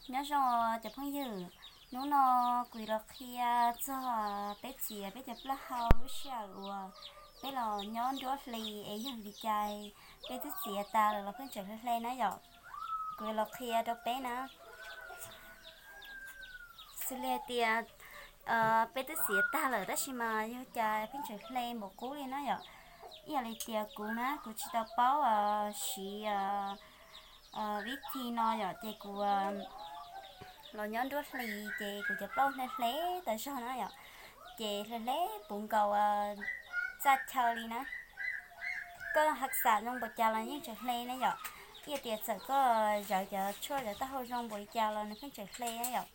Nyob zoo cov phooj ywg, hnub no kuv los qhia txog peb txiav peb cov plaub hau lub sij hawm uas peb los nyob nruab hlis es yog li cas peb twb txiav tas lawm los pheej tseem hle hle na yom. Kuv los qhia rau peb na. Xws li hais tias peb twb txiav tag lawm tab sis mas yog cas pheej tseem hle npaum qub li na yom. Ib yam li tias kuv na kuv tsis tau paub siv vib thi no yom, ces kuv los nyob nruab hlis ces kuv cov plaub hle hle tas zog na yom, ces hle hle puv nkaus txaj chaw li na. Koj hav xam zoo npaum cas los yeej tseem hle na yom. Ib yam tias txawm koj zawv cov tshuaj cov taub hau zoo npaum li cas los nws pheej tseem hle na yom.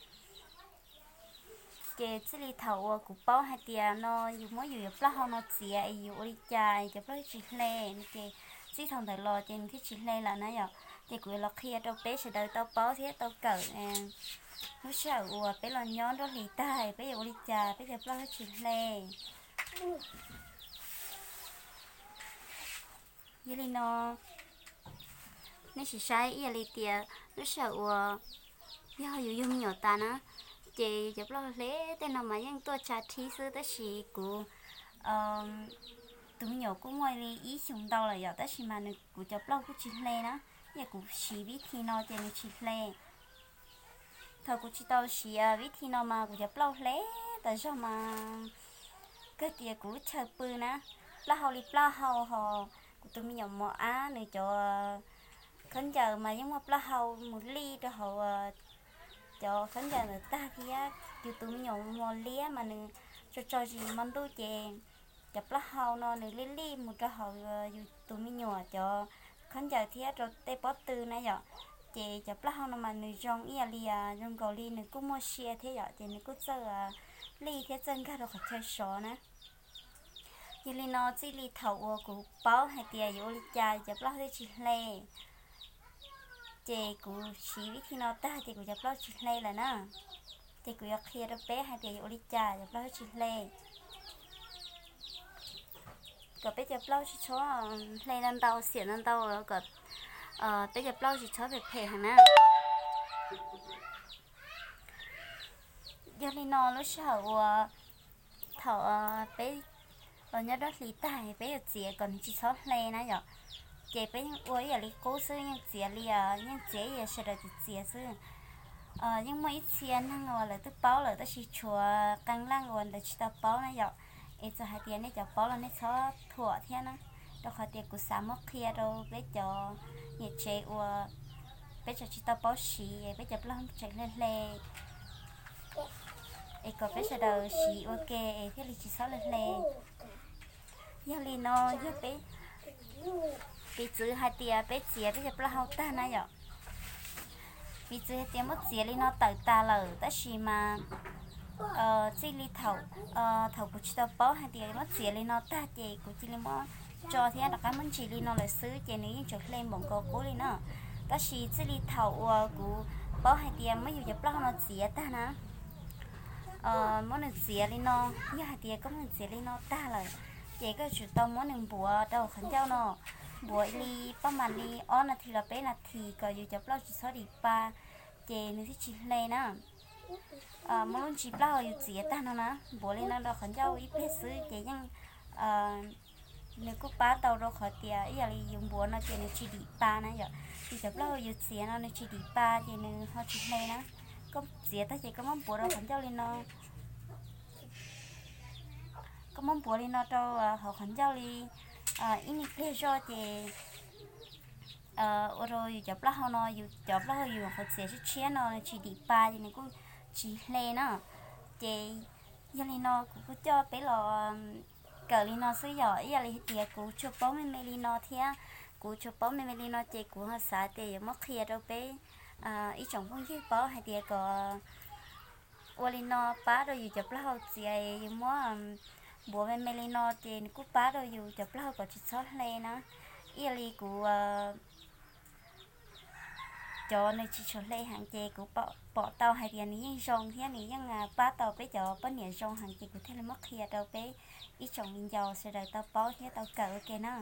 Ces txij li thaum uas kuv paub hais tias no yus muab yus cov plaub hau no txiav es yus ua li cas cov plaub thiaj tsis hle no ces txij thaum ntawd los ces nws thiaj tsis hle lawm na yom. Ces kuv yuav los qhia rau peb sawv daws tau paub thiab tau kawm lub sij hawm uas peb los nyob nruab hlis tag peb yuav ua li cas peb cov plaub thiaj tsis hle. Yog li no, nej sim saib ib yam li tias lub sij hawm uas yog yus yug me nyuam tas na, ces yus cov plaub hle tej no mas yeej tuaj tsa rhib xwb tab sis kuv tus me nyuam kuj muaj li ib xyoos ntau lawm yom, tab sis mas nws kuv cov plaub kuj tsis hle na. Ib yam kuv siv vib thi no ces nws tsis hle. Thaum kuv tsis tau siv vib thi no mas kuv cov plaub hle tas zog mas kawg tias kuv lub chaw pw na, plaub hau li plaub hau ho kuv tus me nyuam mos ab nws cov khaub ncaws mas yeej muaj plaub hau mus lij rau hauv cov khaub ncaws ntawd tag thiab yus tus me nyuam mos liab mas nws tso tso zis hmo ntuj ces cov plaub hau no nws lij lij mus rau hauv yus tus me nyuam cov khaub ncaws thiab rau tej pob tw na yom. Ces cov plaub hau no mas nws zoo ib yam li zoo nkaus li nws kuj muaj sia thiab yom, ces nws kuj txawj lij thiab txawj nkag rau qhov chaw sov na. Yog li no txij li thaum uas kuv paub hais tias yuav ua li cas cov plaub thiaj tsis hle, ces kuv siv vib thi no tag ces kuv cov plaub tsis hle lawm na. Ces kuv yuav qhia rau peb hais tias yuav ua li cas cov plaub thiaj tsis hle. Kom peb cov plaub tsis txhob hle ntau ntau xiam ntau ntau kom peb cov plaub tsis txhob phem phem heev na. Yog li no lub sij hawm uas thaum peb los nyob nruab hlis tag peb yuav txiav kom nws tsis txhob hle na yom, ces peb yeej ua ib yam li qub xwb, yeej txiav li, yeej txiav ib yam sawv daws txiav txiav xwb. Yeej muaj ib txhia neeg uas lawv twb paub lawm tab sis tshuav qee leej uas lawv tsis tau paub na yom. Es txawm hais tias nej cov paub los nej txhob thuam thiab na, rau qhov tias kuv xav muab qhia rau peb cov niam tsev uas peb tseem tsis tau paub siv peb cov plaub tseem hle hle, es kom peb sawv daws siv ua ke es thiaj li tsis txhob hle hle. Yog li no yog peb, piv txwv hais tias peb txiav peb cov plaub hau tag na yom, piv txwv hais tias muab txiav li no tawm tas lawm tab sis mas txij li thaum, thaum kuv tsis tau paub hais tias muab txiav li no tag ces kuv cia li muab tso thiab rov qab muab ntsis li no lawm xwb ces nws yeej tseem hle npaum nkaus qub li na. Tab sis txij li thaum uas kuv paub hais tias muab yus cov plaub hau no txiav tag na, muab nws txiav li no, yog hais tias koj muab nws txiav li no tag lawm, ces koj yuav tsum tau muab nws npuav rau qhov ncauj no, npuav li paj mas li ob nas this los peb nas this kom yus cov plaub tsis txhob dim pa, ces nws thiaj tsis hle na. Muab lub ntsis plaub hau yus txiav tag no na, npuav li no rau qhov ncauj ib pliag xwb ces yeej, nws kuj pab tau rau qhov tias ib yam li yus npuav no ces nws tsis dim pa na yom. Yus cov plaub hau yus txiav no nws tsis dim pa ces nws ho tsis hle na. Koj txiav tag ces koj muab npuav rau qhov ncauj li no, koj muab npuav li no rau hauv qhov ncauj li ib nyuag pliag zoj ces ua rau yus cov plaub hau no, yus cov plaub hau yus qhov txiav tshiab tshiab no nws tsis dim pa ces nws kuj tsis hle na. Ces yog li no kuv kuj coj peb los kawm li no xwb yom. Ib yam li hais tias kuv tsuas paub me me li no thiab, kuv tsuas paub me me li no ces kuv ho xav tias yuav muab qhia rau peb ib tsoom phooj ywg paub hais tias kom ua li no pab rau yus cov plaub hau txiav, yus muab npuav me me li no ces nws kuj pab rau yus cov plaub hau kom tsis txhob hle na. Ib yam li kuv cov nws tsis tshua hle heev ces kuv pom tau hais tias nws yeej zoo thiab nws yeej pab tau peb cov poj niam zoo heev ces kuv thiaj li muab qhia rau peb ib tsoom viv ncaus sawv daws tau paub thiab tau kawm ua ke na.